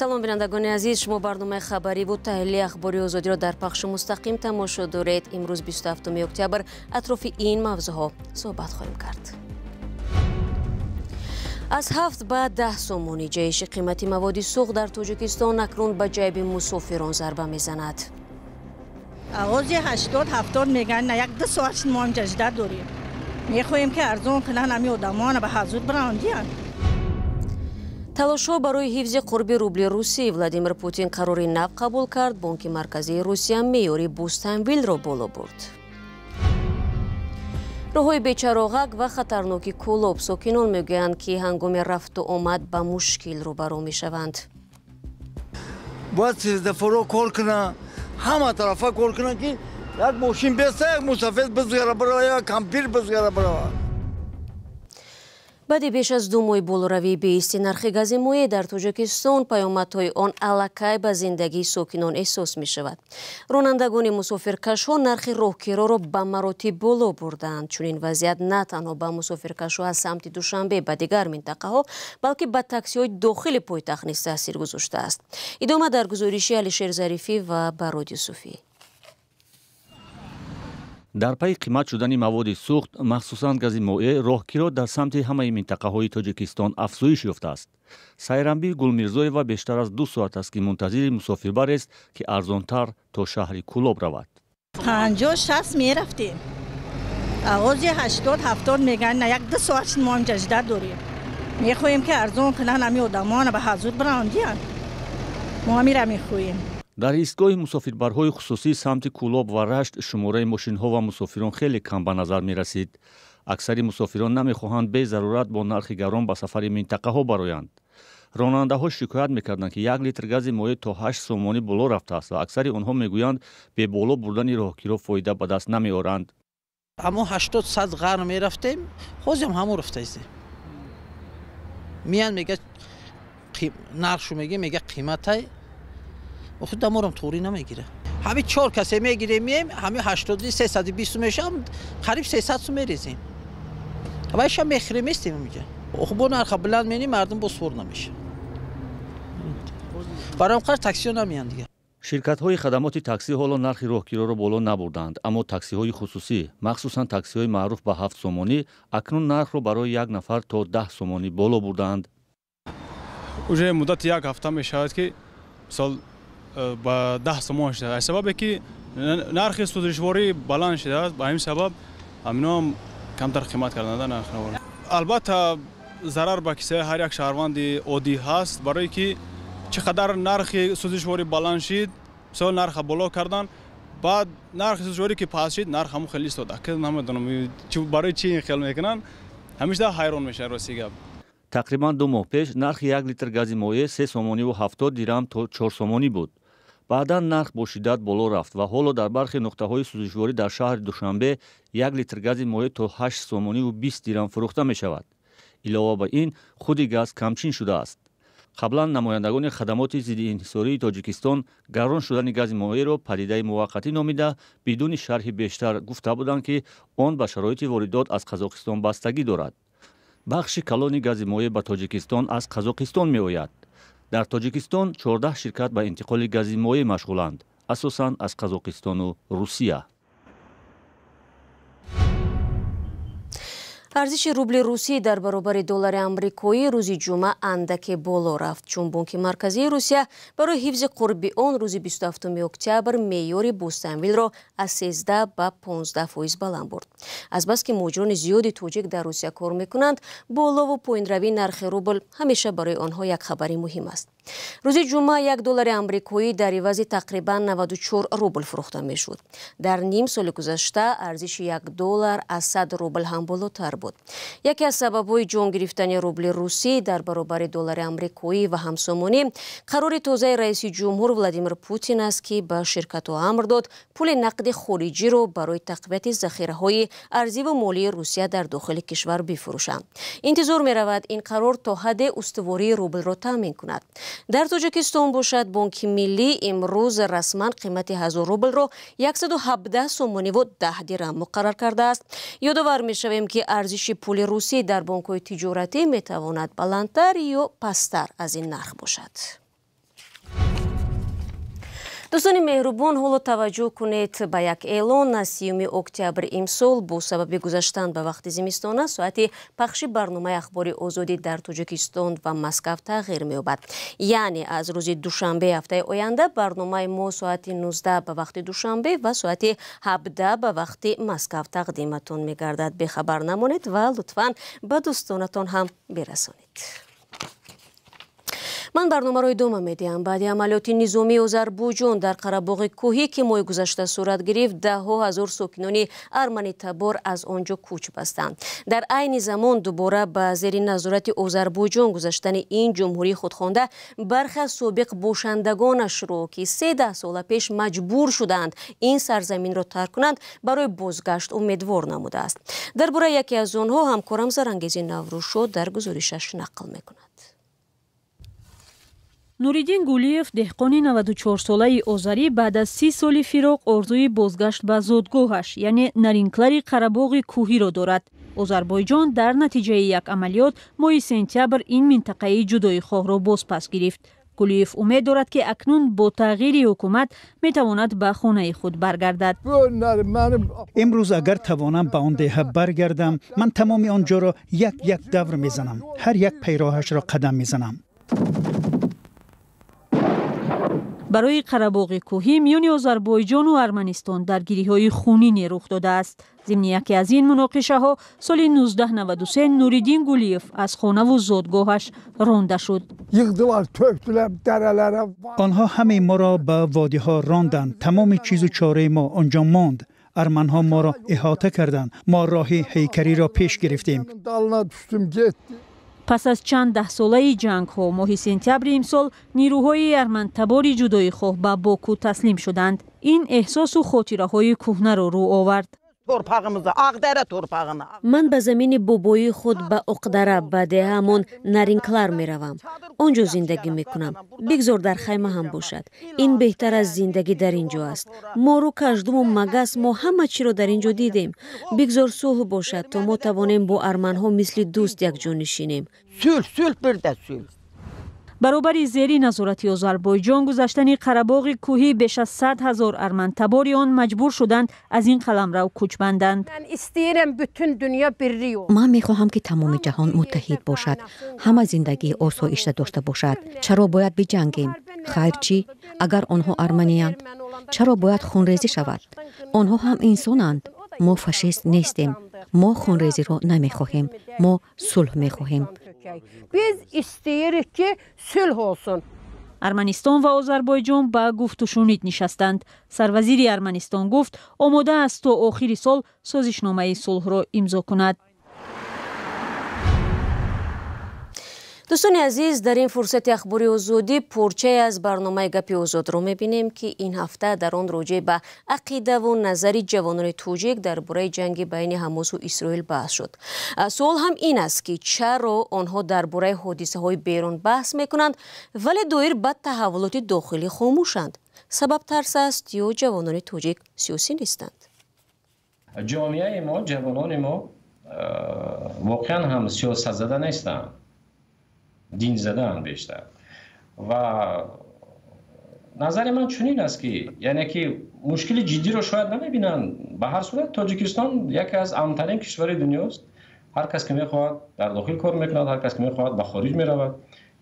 Салом, бинандагони азиз, шумо барномаи хабариву таҳлили ахбори Озодиро дар пахши мустақим тамошо доред. Имрӯз 27 октябр атрофи ин мавзӯъҳо суҳбат хоҳем кард. Аз 7 ба 10 сомонӣ ҷаҳиши қимати маводи сӯхт дар Тоҷикистон акнун ба ҷайби мусофирон зарба мезанад. Оғози 80-70 мегӯянд, на як ду соат мо инҷа жда дорем. Мехоҳем, ки арзон кунанд, ҳами одамона ба ҳазур биранд диҳанд. Талошҳо барои ҳифзи қурби рубли русӣ. Владимир Путин қарори нав қабул кард. Бонки Марказии Русия меъёри бозтамвилро боло бурд. Роҳҳои бечароғак ва хатарноки Кӯлоб. Сокинон мегӯянд, ки ҳангоми рафту омад ба мушкил рӯбарӯ мешаванд. Бояд светофорҳо кор кунанд, ҳама тарафа кор кунанд, ки як мошин беста, як мусофир бизгара барава, як кампир бизгара барава. Баъди беш аз 2 моҳи болоравии беисти нархи гази моеъ дар Тоҷикистон, паёмадҳои он аллакай ба зиндагии сокинон эҳсос мешавад. Ронандагони мусофиркашҳо нархи роҳкироро ба маротиб боло бурдаанд. Чунин вазъият на танҳо ба мусофиркашҳо аз самти Душанбе ба дигар минтақаҳо, балки ба таксиҳои дохили пойтахт низ таъсир гузоштааст. Идома дар гузориши Алишер Зарифӣ ва Барод Юсуфӣ. Дар пайи қимат шудани маводи сӯхт, махсусан гази моеъ, роҳкиро дар самти ҳамаи минтақаҳои Тоҷикистон афзоиш ёфтааст. Сайрамбӣ Гулмирзоева бештар аз 2 соат аст, ки мунтазири мусофирбарест, ки арзонтар то шаҳри Кӯлоб равад. 50-60 мерафтем. Оғози 80-70 мегӯянд, на як ду соат мо инҷа жда дорем. Мехоҳем, ки арзон кунанд, ҳами одамона ба ҳазур биранд диҳанд. Мо ҳамира мехоҳем. Дар истгоҳи мусофирбарҳои хусусии самти Кӯлоб ва Рашт шумораи мошинҳо ва мусофирон хеле кам ба назар мерасид. Аксари мусофирон намехоҳанд безарурат бо нархи гарон ба сафари минтақаҳо бароянд. Ронандаҳо шикоят мекарданд, ки 1 литр гази моеъ то 8 сомонӣ боло рафтааст ва аксари онҳо мегӯянд, бе боло бурдани роҳкиро фоида ба даст намеоранд. Ҳамон 80-100 ғарм мерафтем, ҳозирам ҳамон рафтаистем. Меянд, мега нархшу мега қиматай, охир даморам туғри намегира. Ҳами 4 касе мегирем, меем, ҳами 8320 мешавам, қариб 300 сум мерезем. Вайша мехӯрем, местем инҷа. Охир бо нарха баланд менӣ, мардум бо сур намешавад. Барои он қадр таксиҳо намеянд дигар. Ширкатҳои хадамоти таксӣ ҳоло нархи роҳкироро боло набурданд, аммо таксиҳои хусусӣ, махсусан таксиҳои маъруф ба 7 сомонӣ, акнун нархро барои як нафар то 10 сомонӣ боло бурдаанд. Уже муддати як ҳафта мешавад, ки мисол ба 10 сомон шудааст. Аз сабабе ки нархи сӯзишворӣ баланд шудааст, ба ҳамин сабаб ҳаминоам камтар қимат карданд нархро. Албатта, зарар ба кисаи ҳар як шаҳрванди оддӣ ҳаст, барое ки чӣ қадар нархи сӯзишворӣ баланд шид, мисол нарха боло кардан, баъд нархи сӯзишворӣ ки паст шид, нарх ҳамон хеле истод. Намедонам барои чӣ ин хел мекунанд, ҳамеша ҳайрон мешавад, рости гап. Тақрибан 2 моҳ пеш нархи 1 литр гази моеъ 3 сомониву 70 дирам то 4 сомонӣ буд. Баъдан нарх бо шиддат боло рафт ва ҳоло дар бархе нуқтаҳои сӯзишворӣ дар шаҳри Душанбе 1 литр гази моеъ то 8 сомониву 20 дирам фурӯхта мешавад. Илова ба ин, худи газ камчин шудааст. Қаблан намояндагони хадамоти зидди инҳисории Тоҷикистон гарон шудани гази моеъро падидаи муваққатӣ номида, бидуни шарҳи бештар гуфта буданд, ки он ба шароити воридот аз Қазоқистон бастагӣ дорад. Бахши калони гази моеъ ба Тоҷикистон аз Қазоқистон меояд. Дар Тоҷикистон 14 ширкат ба интиқоли гази моеъ машғуланд, асосан аз Қазоқистону Русия. Арзиши рубли русӣ дар баробари доллари амрикоӣ рӯзи ҷумъа андаке боло рафт, чун Бонки Марказии Русия барои ҳифзи қурби он рӯзи 27 октябр меъёри бозтамвилро аз 13 ба 15% баланд бурд. Азбаски муҳоҷирони зиёди тоҷик дар Русия кор мекунанд, болову поинравии нархи рубл ҳамеша барои онҳо як хабари муҳим аст. Рӯзи ҷумъа 1 доллари амрикоӣ дар ивази тақрибан 94 рубл фурӯхта мешуд. Дар ним соли гузашта арзиши 1 доллар аз 100 рубл ҳам болотар буд. Яке аз сабабҳои ҷон гирифтани рубли русӣ дар баробари доллари амрикоӣ ва ҳамсомонӣ қарори тозаи раиси ҷумҳур Владимир Путин аст, ки ба ширкатҳо амр дод пули нақди хориҷиро барои тақвияти захираҳои арзиву молии Русия дар дохили кишвар бифурӯшанд. Интизор меравад, ин қарор то ҳадде устувории рублро таъмин кунад. Дар Тоҷикистон бошад, Бонки Миллӣ имрӯз расман қимати 1000 рублро 117 сомониву 10 дирам муқаррар кардааст. Ёдовар мешавем, ки арзиши пули русӣ дар бонкҳои тиҷоратӣ метавонад баландтар ё пасттар аз ин нарх бошад. Дӯстони меҳрубон, ҳоло таваҷҷӯҳ кунед ба як эълон. Аз 30 октябри имсол бо сабаби гузаштан ба вақти зимистона соати пахши барномаи Ахбори Озодӣ дар Тоҷикистон ва Москав тағйир меёбад. Яъне аз рӯзи душанбе ҳафтаи оянда барномаи мо соати 19 ба вақти Душанбе ва соати 17 ба вақти Москав тақдиматон мегардад. Бехабар намонед ва лутфан ба дӯстонатон ҳам бирасонед. Ман барномаро идома медиҳам. Баъди амалиёти низомии Озарбойҷон дар Қарабоғи кӯҳӣ, ки моҳи гузашта сурат гирифт, даҳҳо ҳазор сокинони арманитабор аз он ҷо кӯч бастанд. Дар айни замон дубора ба зери назорати Озарбойҷон гузаштани ин ҷумҳурии худхонда бархе аз собиқ бошандагонашро, ки 13 сола пеш маҷбур шуданд ин сарзаминро тарк кунанд, барои бозгашт умедвор намудааст. Дар бораи яке аз онҳо ҳамкорам Зарангези Наврӯзшо дар гузоришаш нақл мекунад. Нуриддин Гулиев, деҳқони 94-солаи озарӣ, баъд аз 30 соли фироқ орзуи бозгашт ба зодгоҳаш, яъне Наринклари Қарабоғи кӯҳиро дорад. Озарбойҷон дар натиҷаи як амалиёт моҳи сентябр ин минтақаи ҷудоихоҳро бозпас гирифт. Гулиев умед дорад, ки акнун бо тағйири ҳукумат метавонад ба хонаи худ баргардад. Имрӯз агар тавонам ба он деҳа баргардам, ман тамоми он ҷоро як як давр мезанам, ҳар як пайроҳашро қадам мезанам. Барои Қарабоғи кӯҳӣ миёни Озарбойҷону Арманистон даргириҳои хунине рух додааст. Зимни яке аз ин муноқишаҳо соли 1993 Нуриддин Гулиев аз хонаву зодгоҳаш ронда шуд. Онҳо ҳамаи моро ба водиҳо ронданд. Тамоми чизу чораи мо онҷо монд. Арманҳо моро иҳота карданд. Мо роҳи ҳайкариро пеш гирифтем. Пас аз чанд даҳсолаи ҷангҳо моҳи сентябри имсол нирӯҳои армантабори ҷудоихоҳ ба Боку таслим шуданд. Ин эҳсосу хотираҳои кӯҳнаро рӯ овард. Ман ба замини бобоии худ, ба Оқдара, ба деҳаамон Наринклар меравам. Он ҷо зиндагӣ мекунам. Бигзор дар хайма ҳам бошад. Ин беҳтар аз зиндагӣ дар ин ҷо аст. Мору каждуму магас, мо ҳама чиро дар ин ҷо дидем. Бигзор сулҳ бошад, то мо тавонем бо арманҳо мисли дӯст якҷо нишинем. Баробари зери назорати Озарбойҷон гузаштани Қарабоғи кӯҳӣ беш аз 100 ҳазор армантабори он маҷбур шуданд аз ин қаламрав кӯч банданд. Ман мехоҳам, ки тамоми ҷаҳон муттаҳид бошад, ҳама зиндагии осоишта дошта бошад. Чаро бояд биҷангем? Хайр чӣ, агар онҳо арманиянд? Чаро бояд хунрезӣ шавад? Онҳо ҳам инсонанд. Мо фашист нестем. Мо хунрезиро намехоҳем. Мо сулҳ мехоҳем. Арманистон ва Озарбойҷон ба гуфтушунид нишастанд. Сарвазири Арманистон гуфт, омода аст то охири сол созишномаи сулҳро имзо кунад. Дӯстони азиз, дар ин фурсати Ахбори Озодӣ порчае аз барномаи Гапи Озодро мебинем, ки ин ҳафта дар он роҷеъ ба ақидаву назари ҷавонони тоҷик дар бораи ҷанги байни Ҳамосу Исроил баҳс шуд. Суол ҳам ин аст, ки чаро онҳо дар бораи ҳодисаҳои берун баҳс мекунанд, вале доир ба таҳаввулоти дохилӣ хомӯшанд. Сабаб тарс аст ё ҷавонони тоҷик сиёсӣ нестанд? Ҷомеаи мо, ҷавонони мо воқеан ҳам сиёсатзада нестанд, дин задаанд бештар. Ва назари ман чунин аст, ки яъне ки мушкили ҷиддиро шояд намебинанд. Ба ҳар сурат Тоҷикистон яке аз амнтарин кишвари дунёст. Ҳар кас ки мехоҳад дар дохил кор мекунад, ҳар кас ки мехоҳад ба хориҷ меравад.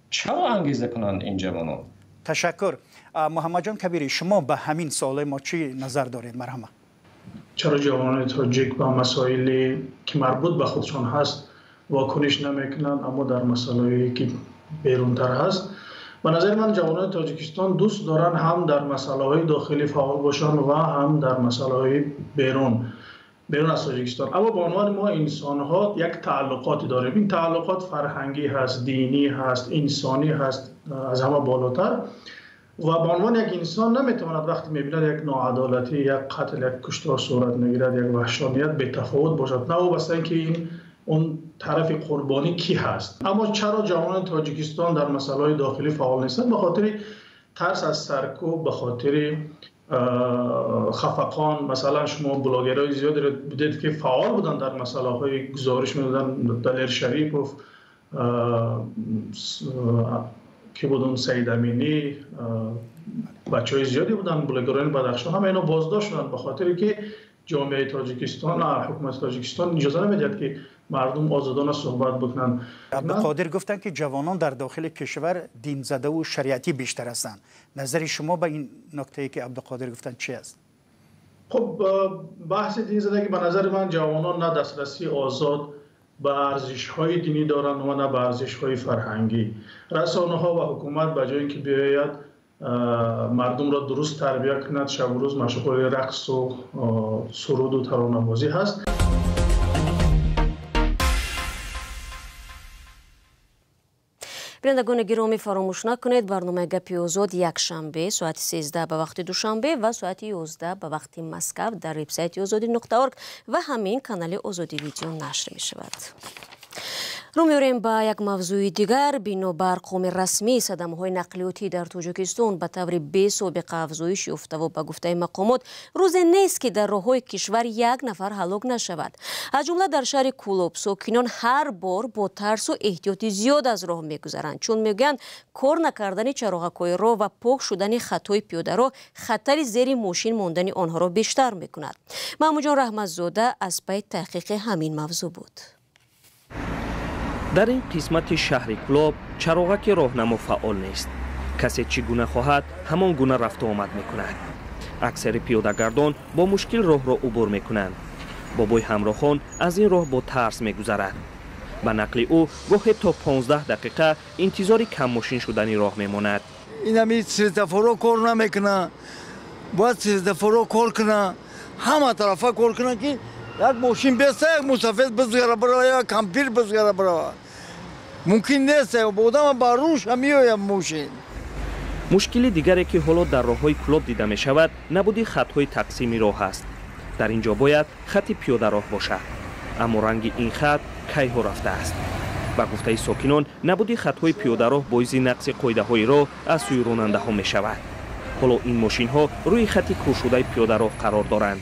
Чаро ангеза кунанд ин ҷавонон? Ташаккур. Муҳаммадҷон Кабирӣ, шумо ба ҳамин суоли мо чӣ назар доред? Марҳама. Чаро ҷавонони тоҷик ба масоиле ки марбут ба худшон ҳаст вокуниш намекунанд, аммо дар масъалаҳое ки берунтар ҳаст? Ба назари ман ҷавонони Тоҷикистон дӯст доранд ҳам дар масъалаҳои дохилӣ фаъол бошанд ва ҳам дар масъалаҳои берун аз Тоҷикистон. Аммо ба унвони мо инсонҳо як тааллуқоте дорем. Ин тааллуқот фарҳангӣ ҳаст, динӣ ҳаст, инсонӣ ҳаст, аз ҳама болотар. Ва ба унвони як инсон наметавонад вақте мебинад як ноадолатӣ, як қатл, як куштор сурат мегирад, як ваҳшоният бетафовут бошад, новобаста ин ки ин он тарафи қурбонӣ кӣ ҳаст. Аммо чаро ҷавонони Тоҷикистон дар масъалаҳои дохилӣ фаъол нестанд? Ба хотири тарс аз саркӯб, ба хотири хафақон. Масалан, шумо блогерҳои зиёдеро дидед, ки фаъол буданд дар масъалаҳои гузориш медоданд. Далер Шарипов, ки буд он Саид Аминӣ, Бачаҳои зиёде буданд, блогерони Бадахшон, ҳама инҳо боздошт шуданд, ба хотире ки ҷомеаи Тоҷикистон, ҳукумати Тоҷикистон иҷоза намедиҳад ки мардум озодона суҳбат бикунанд. Абдуқодир гуфтанд ки ҷавонон дар дохили кишвар динзада ва шариатӣ бештар ҳастанд. Назари шумо ба ин нуктае ки Абдуқодир гуфтанд чи аст? Хуб, баҳси динзадагӣ, ба назари ман, ҷавонон на дастрасии озод ба арзишҳои динӣ доранд ва на ба арзишҳои фарҳангӣ. Расонаҳо ва ҳукумат ба ҷои ин ки биёяд мардумро дуруст тарбия кунад, шабу рӯз машғули рақсу суруду таронабозӣ ҳаст. Бинандагони гиромӣ, фаромӯш накунед, барномаи Гапи Озод якшанбе соати 13 ба вақти Душанбе ва соати 11 ба вақти Москав дар вебсайти озодӣ.орг ва ҳамин канали Озодӣ видео нашр мешавад. Рӯ меорем ба як мавзӯи дигар. Бино ба арқоми расмӣ, садамаҳои нақлиётӣ дар Тоҷикистон ба таври бесобиқа афзоиш ёфтаву ба гуфтаи мақомот, рӯзе нест ки дар роҳҳои кишвар як нафар ҳалок нашавад. Аз ҷумла дар шаҳри Кӯлоб сокинон ҳар бор бо тарсу эҳтиёти зиёд аз роҳ мегузаранд, чун мегӯянд кор накардани чароғакҳои роҳ ва пок шудани хатҳои пиёдароҳ хатари зери мошин мондани онҳоро бештар мекунад. Маҳмудҷон Раҳматзода аз пайи таҳқиқи ҳамин мавзӯъ буд. Дар ин қисмати шаҳри Кӯлоб чароғаки роҳнамо фаъол нест. Касе чӣ гуна хоҳад, ҳамон гуна рафту омад мекунад. Аксари пиёдагардон бо мушкил роҳро убур мекунанд. Бобои ҳамроҳон аз ин роҳ бо тарс мегузарад. Ба нақли ӯ, гоҳе то 15 дақиқа интизори каммошин шудани роҳ мемонад. Инами светофорҳо кор намекунанд, бояд светофорҳо кор кунанд, ҳама тарафа кор кунанд ки як мошин беста, як мусофир бизгара бирава, як кампир бизгара бирава. Мумкин нест, одама ба рӯша меояд мошин. Мушкили дигаре ки ҳоло дар роҳҳои Кӯлоб дида мешавад, набуди хатҳои тақсими роҳ аст. Дар ин ҷо бояд хати пиёдароҳ бошад, аммо ранги ин хат кайҳо рафтааст. Ба гуфтаи сокинон, набуди хатҳои пиёдароҳ боиси нақси қоидаҳои роҳ аз сӯи ронандаҳо мешавад. Ҳоло ин мошинҳо рӯи хати кӯршудаи пиёдароҳ қарор доранд.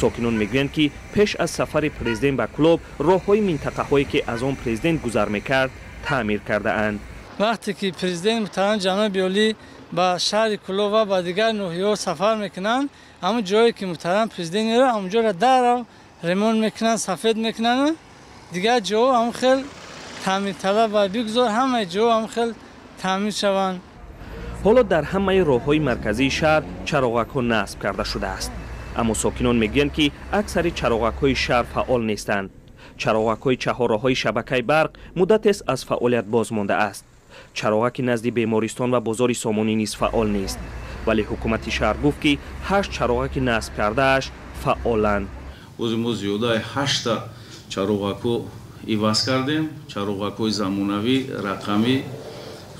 Сокинон мегӯянд ки пеш аз сафари президент ба Кӯлоб роҳҳои минтақаҳое ки аз он президент гузар мекард таъмир кардаанд. Вақте ки президент муҳтарам ҷаноби олӣ ба шаҳри Кӯлоб ва ба дигар ноҳияҳо сафар мекунанд, ҳамон ҷое ки муҳтарам президент меравад, ҳамонҷоро дарав ремонт мекунанд, сафед мекунанд. Дигар ҷоҳо ҳамон хел таъмирталаб ва бигузор ҳамаи ҷоҳо ҳамон хел таъмир шаванд. Ҳоло дар ҳамаи роҳҳои марказии шаҳр чароғакҳо насб карда шудааст. Аммо сокинон мегӯянд ки аксари чароғакҳои шаҳр фаъол нестанд. Чароғакҳои чаҳорроҳҳои шабакаи барқ муддатест аз фаъолият боз мондааст. Чароғаки назди бемористон ва бозори Сомонӣ низ фаъол нест. Вале ҳукумати шаҳр гуфт ки 8 чароғаки насб кардааш фаъоланд. Ози мо зиёдаи 8 чароғакҳо иваз кардем, чароғакҳои замонавӣ, рақамӣ.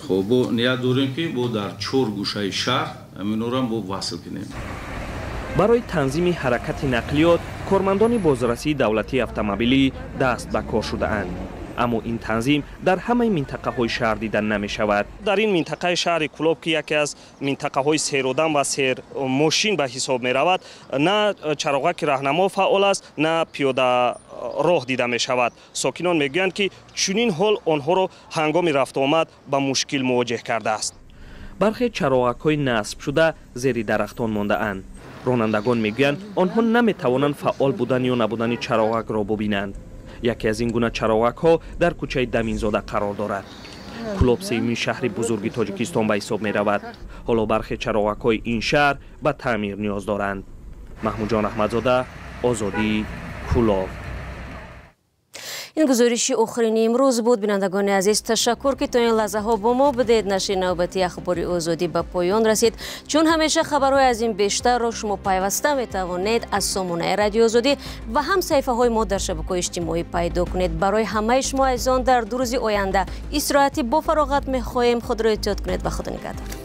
Хоб, бо ният дорем ки бо дар 4 гӯшаи шаҳр ҳаминҳоро бо васл кунем. Барои танзими ҳаракати нақлиёт кормандони бозрасии давлатии автомобилӣ даст ба кор шудаанд. Аммо ин танзим дар ҳамаи минтақаҳои шаҳр дида намешавад. Дар ин минтақаи шаҳри Кӯлоб, ки яке аз минтақаҳои серодам ва сермошин ба ҳисоб меравад, на чароғаки раҳнамо фаъол аст, на пиёдароҳ дида мешавад. Сокинон мегӯянд ки чунин ҳол онҳоро ҳангоми рафтуомад ба мушкил мувоҷеҳ кардааст. Бархе чароғакҳои насбшуда зери дарахтон мондаанд. Ронандагон мегӯянд онҳо наметавонанд фаъол будан ё набудани чароғакро бубинанд. Яке аз ин гуна чароғакҳо дар кӯчаи Даминзода қарор дорад. Кӯлоб сеюмин шаҳри бузурги Тоҷикистон ба ҳисоб меравад. Ҳоло бархе чароғакҳои ин шаҳр ба таъмир ниёз доранд. Маҳмудҷон Раҳматзода, Озодӣ, Кӯлоб. Ин гузориши охирини имрӯз буд. Бинандагони азиз, ташаккур ки то ин лаҳзаҳо бо мо будед. Нашри навбати Ахбори Озодӣ ба поён расид. Чун ҳамеша хабарҳои аз ин бештарро шумо пайваста метавонед аз сомонаи Радиои Озодӣ ва ҳам саҳифаҳои мо дар шабакаҳои иҷтимоӣ пайдо кунед. Барои ҳамаи шумо азизон дар 2 рӯзи оянда истироҳати бо фароғат мехоҳем. Худро эҳтиёт кунед ва Худо нигаҳдор.